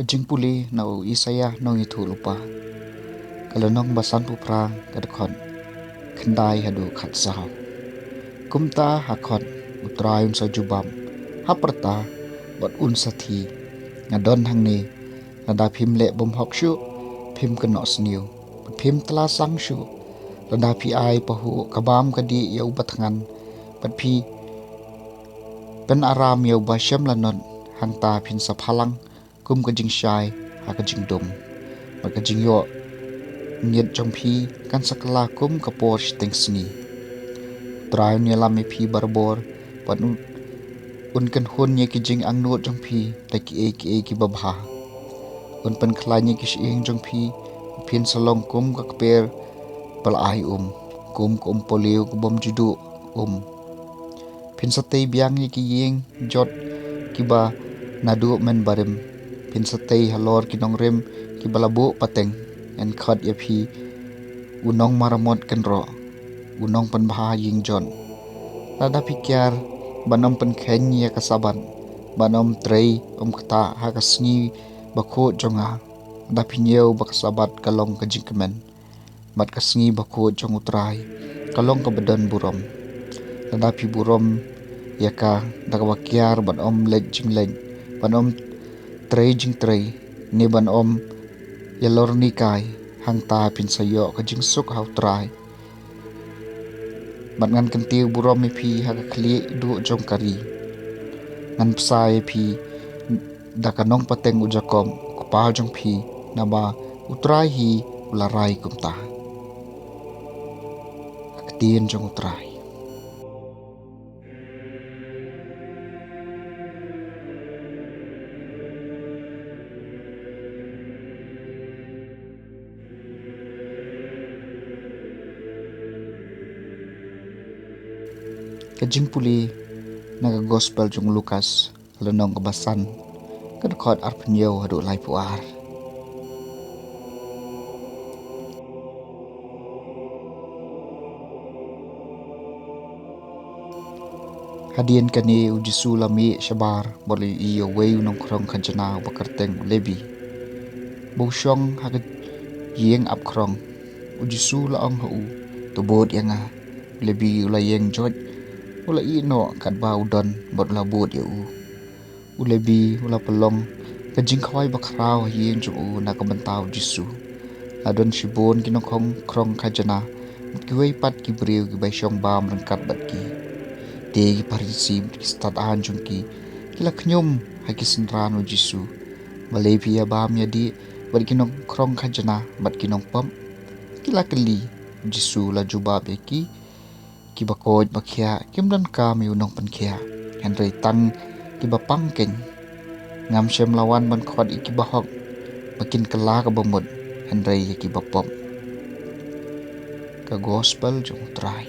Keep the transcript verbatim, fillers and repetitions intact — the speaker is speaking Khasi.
Jingpule na u Isaïah nongïathuhlypa, ka lynnong ba sanphew phra, ka dkhot khyndai haduh khatsaw. Kumta ha khot U Trai un sa jubab, ha pyrta, bad un sa thie. Nga don hangne, lada phim leh bymhok shuh, phim kynnoh sniew, bad phim tla sang shuh. Lada phi ai pahuh ka bam ka dih ïa uba thngan, bad phi pynaram ïa uba shem lanot, hangta phin sa phalang kum ka jingshai ha ka jingdum, bad ka jingïoh ngit jong phi kan sa kylla kum ka por shiteng sngi. U Trai un ïalam ïa phi barabor, bad un, un kynhun ïa ki jingangnud jong phi da kiei kiei kiba bha. Un pynkhlaiñ ïa ki shyieng jong phi, phin sa long kum ka kper ba la ai um, kum ka umpohliew ka bym ju duh um. Phin sa tei biang ïa ki ïing jot kiba naduh mynbarim. Phin sa tei halor ki nongrim kiba la buh pateng. Ngan khot ïa phi u nongmaramot kynroh, u nongpynbha ïing jot. Lada phi kiar ban ym pynkheiñ ïa ka Sabbath, ban ym trei ym ktah ha ka sngi bakhuid jong nga, lada phi ñiew ba ka Sabbath ka long ka jingkmen, bad ka sngi bakhuid jong U Trai ka long kaba don burom. Lada phi burom ïa ka da kaba kiar ban ym leit jingleit, ban ym trei jingtrei, ne ban ym ïalornikai, hangta phin sa ïoh ka jingsuk ha U Trai. Bad ngan kyntiew burom ïa phi ha ka khlieh duh jong ka ri. Ngan bsa ïa phi da ka nongpateng u Jakob, u kpa jong phi, naba U Trai hi u la rai kumta. Ka ktien jong U Trai. Ka jingpule na ka Gospel jong u Lukas, lynnong kaba san, ka dkhot arphew hynñiew haduh laiphew ar. Hadien kane u Jisu la mih shabar bad u la ïohi ïa uwei u nongkhrong khajna uba kyrteng u Lebi, ba u shong ha ka ïing ap khrong. U Jisu u la ong ha u, "To bud ïa nga." U Lebi u la ïeng joit, u la ïeh noh katba u don bad u la bud ïa u. U Lebi u la pynlong ka jingkhawai bakhraw ha ïing jong u na ka bynta u Jisu. La don shibun ki nongkhrong, khrong khajna bad kiwei pat ki briew kiba shong bam ryngkat bad ki. Te ki Pharisi bad ki stad-aiñ jong ki, ki la khñium ha ki synran u Jisu, "Balei phi ïa bam ïa dih bad ki nongkhrong khajna bad ki nongpop?" Ki la kylli. U Jisu u la jubab ïa ki, "Kiba koit ba khiah kim donkam ïa u nongpynkhiah, hynrei tang kiba pang keiñ. Ngam shym la wan ban khot ïa kiba hok ba kin kylla ka bamut, hynrei ïa kiba pop." Ka Gospel jong U Trai.